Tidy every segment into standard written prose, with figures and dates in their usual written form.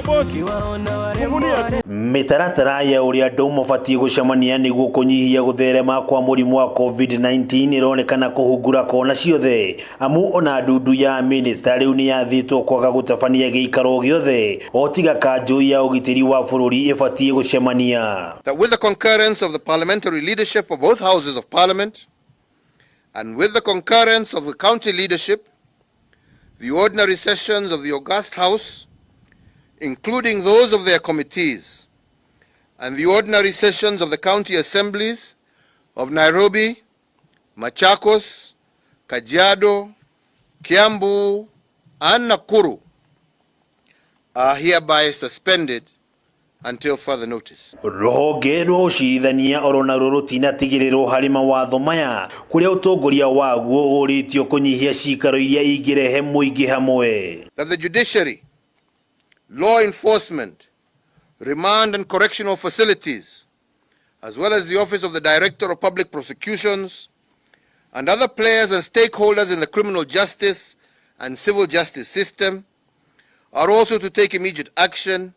Boss, fungulia tu. Mĩtaratara ya ũrĩa andũ mabatiĩ gũcemania nĩguo kũnyihia gũtherema kwa mũrimũ wa COVID-19 ĩronekana kũhungura kona ciothe, amu ona ndundu ya minista rĩu nĩ yathĩtwo kwaga gũtabania gĩikaro gĩothe o tiga kanjũ ya ũgitĩri wa bũrũri ĩbatiĩ gũcemania. That with the concurrence of the parliamentary leadership of both houses of parliament and with the concurrence of the county leadership, the ordinary sessions of the August House, including those of their committees, and the ordinary sessions of the county assemblies of Nairobi, Machakos, Kajiado, Kiambu, and Nakuru are hereby suspended until further notice. Rũhonge rwa ũcirithania oro naruo rũtinatigĩrĩrwo harĩ mawatho maya, kũrĩa ũtongoria waguo ũrĩtio kũnyihia cikaro iria ingĩrehe mũingĩ hamwe. That the judiciary, law enforcement, remand and correctional facilities, as well as the Office of the Director of Public Prosecutions and other players and stakeholders in the criminal justice and civil justice system, are also to take immediate action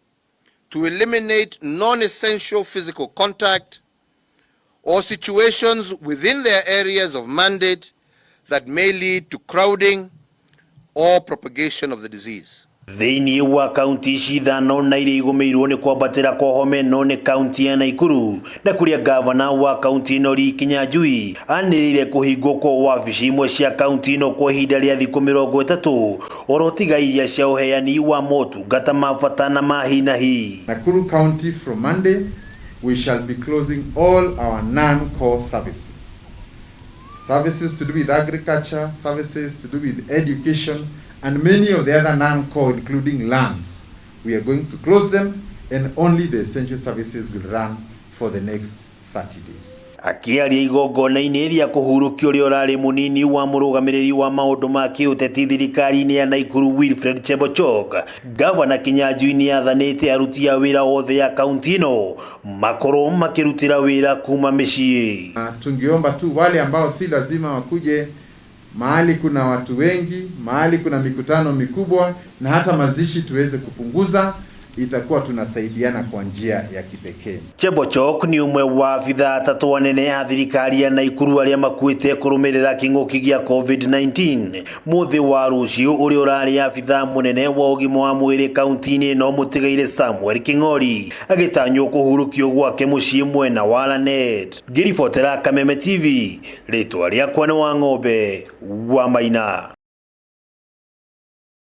to eliminate non-essential physical contact or situations within their areas of mandate that may lead to crowding or propagation of the disease. Thĩinĩ wa kaunti ici ithano na iria igũmĩirwo nĩ kwambatĩra kwa homa ĩno nĩ kaunti ya Naikuru, na kũrĩa gavana wa kaunti ĩno Lee Kinyanjui anĩrĩire kũhingwo kwa wabici imwe cia kaunti ĩno kwa ihinda rĩa thikũ 30, oro tiga iria cia ũheani wa motungata ma bata na ma hi na hi. Nakuru County, from Monday, we shall be closing all our non-core services. Services to do with agriculture, services to do with education, and many of the other non-core, including lands. We are going to close them, and only the essential services will run for the next 30 days. Akĩaria igongona-inĩ rĩa kũhurũkio ũrĩa ũrarĩ mũnini wa mũrũgamĩrĩri wa maũndũ ma kĩũteti thirikari-inĩ ya Naikuru Wilfred Chebochok, gavana Kinyanjui nĩ athanĩte aruti a wĩra othe a kaunti ĩno makorwo makĩrutĩra wĩra kuma mĩciĩ. Tungeomba tu wale ambao si lazima wakuje mahali kuna watu wengi, mahali kuna mikutano mikubwa na hata mazishi tuweze kupunguza, itakuwa tunasaidiana kwa njia ya kipekee. Chebochok nĩ ũmwe wa abithaa atatũ anene a thirikari ya Naikuru arĩa makuĩte kũrũmĩrĩra kĩng'ũki gĩa COVID-19. Mũthĩ wa rũciũ ũrĩa ũrarĩ abithaa mũnene wa ũgima wa mwĩrĩ kaunti-inĩ ĩno mũtigaire Samuel King'ori agĩtanywo kũhurũkio gwake mũciĩ mwena wa Lanet. Ngĩribotera Kameme TV, rĩtwa rĩakwa nĩ Wang'ombe wa Maina.